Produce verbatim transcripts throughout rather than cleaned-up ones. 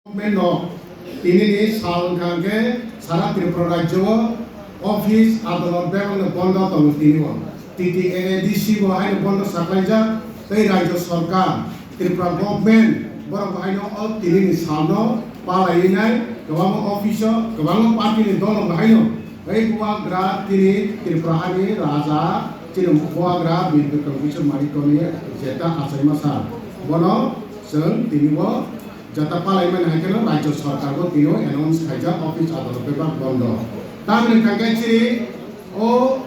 Government no tini ni sal wngkha hwnkhe sara Tripura rajyo o office adolot bebak no bondo tongo tini o. T T A A D C bo haino bondo saklaijak tei rajyo sorkar Tripura government borok bo haino o tini ni sal no palaiwi nai kwbangma office o kwbangma party ni dol rok bo haino tei bubagra tini Tripura hani raja chini bubagra Bir Bikram Kishore Manikya ni jeta achaima sal bono chwng tini o jeta palaimani hai kheno rajyo sorkar bo tini o announce khaijak office adolot bebak bondo. Tamoni hwnkha khe chini o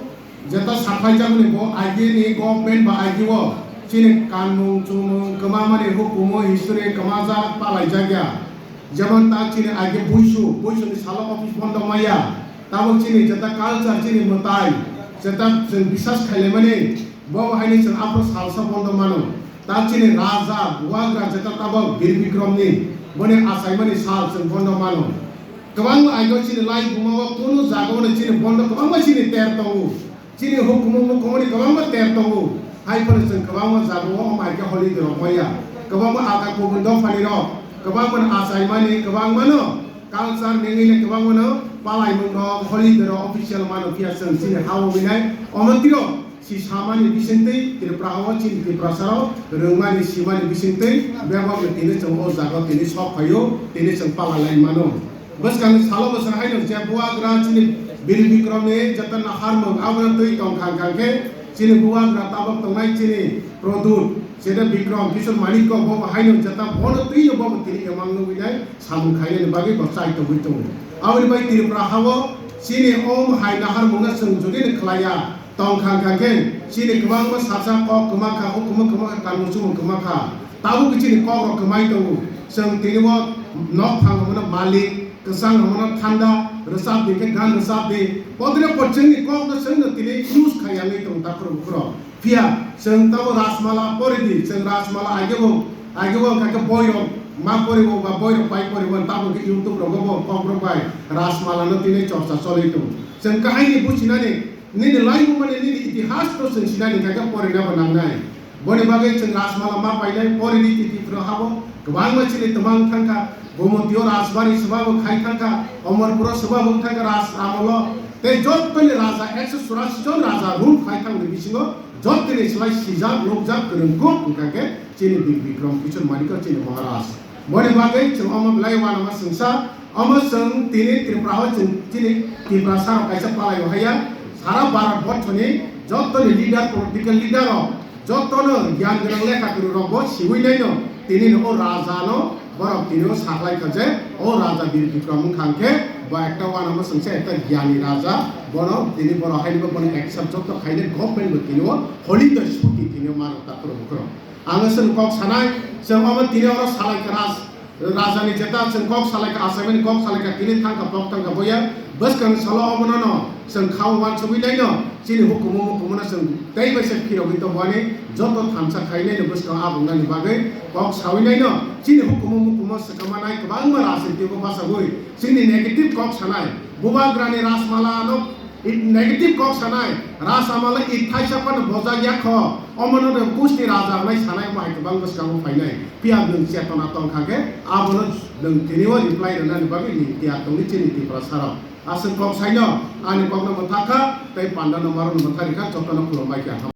jeta saphaijakmani bo agini government ba agio chini kanmung chumung kwmamani hukumu history kwmajak palaijakya. Jemon ta chini age buisu, buisuni salo office bondo maya. Tabuk chini jeta culture chini mwtai, jeta chwng bisas khailaimani, bo haino chwng aphuru salsa bondo mano. Ta chini raja, bubagra jeta tabuk Bir Bikramni, boni achaimani sal chwng bondo mano. Kwbangma aino chini lai buma o kunu jaga o chini bondo kwbangma chini ter tongo. Chini hukumu mukumuni kwbangma ter tongo. Hai phano chwng kwbangma jaga o omo hai khe holiday rok maya. Kwbangma aka kubun dophani rok, kwbangma achaimani, kwbangmano culture nengwi le kwbangmano palaimung rok, holiday rok official mano phiya chwng chini ha o winai. Omo tiro si samani bisingtwi Tripura ha o chini Tiprasa rok rwngmani simani bisingtwi bebak no tini chwng o jaga tini sok phaio, tini chwng pala lai mano. Bwskangni salo bwswk haino je bubagra chini Bir Bikramni jeta naharmung abono twi tong kha, hwnkha khe chini bubagra tabuk tongnai chini Pradyut, chini Bikram Kishore Manikya bo haino jeta bono twino bo tini emang nugwi nai samung khainani bagwi bo chai tongwi tongo. Aboni bai Tripura ha o chini om hai naharmungno chwng jodi ni khlaiya, tong kha, hwnkha khe chini kwbangma salsa kok kwma kha, hukumu kwma kha, kanmung chumung kwma kha. Tabuk chini kok rok kwmai tongo. Chwng tini o nok phang hwnmano malik, kwchang hwnmano thanda, rwchap di khe gan rwchap di. Podre pod chwngni kok no chwngno tini use khai yangwi tongo takhro bukhro. Phiya chwng tamo Rajmala pori di, chwng Rajmala age bo, age bo hwnkha khe boirok ma pori bo ba boirok pai pori bo, tabuk khe YouTube rogo bo kok rok bai Rajmala no tini chorcha choli tongo. Chwng kahini buchinani Nini laibumani nini itihas no chwng sinani kha khe porina bo nangnai. Boni bagwi chwng Rajmala ma painai, porini titi phwrwng habo kwbangma chini twmang thang kha, Gomotio Rajbari swbabo khai thang kha, Omorpuro swbabo thang kha, Raj amolo tei jottoni raja ekso churashi jon raja rule khai thangni bisingo jottoni slai sijak nukjak kwrwng kuk wngkha khe chini Bir Bikram Kishore Manikya chini Maharaj. Boni bagwi chwng omo belai uanama chwngsa, omo chwng tini Tripura o chwng chini Tiprasa rok kaisa palai o haiya, sara Bharat borso ni joto ni leader, political leader rok, joto no gyan gwnang lekha kwrwng rok bo siwi nai no, tini no o raja no borok tini o saklai kha je o raja Bir Bikram wngkha hwnkhe bo ekta uanama chwngsa ekta gyani raja, bono tini borok haino bono accept joto khainai government bo tini o holiday chuti tini o mano ta kwrwng kwrwng. Ang chwng kok sanai, chwng omo tini oro salai kha ras-, raja ni jeta chwng kok salai kha, achaimani kok salai kha, tini thang kha, pok thang kha, boya bwskang salo obono no chwng kha uansugwi nai no, chini hukumu mukumu no chwng tei bai se phirogwi tongwani joto thansa khai nai no bwskang abung nani bagwi kok sawi nai no, chini hukumu mukumu swkang manai kwbangma rajniti o bachagwi chini negative kok sanai, bubagrani Rajmala no Negative kok sanai, Rajmala ithaisa phano bojak ya kho, omono de kusti raja wnai sanai omo hai kwbang bwskango phainai. Phiya nwng chetona tong kha khe, abono nwng tini o reply rwnani bagwi nwng tiyar tongwi chini Tiprasa rok. Aswk kok saino, ani kokno mwthak kha, tei panda no maro no mwthak rikha, jotono khulumbai kha.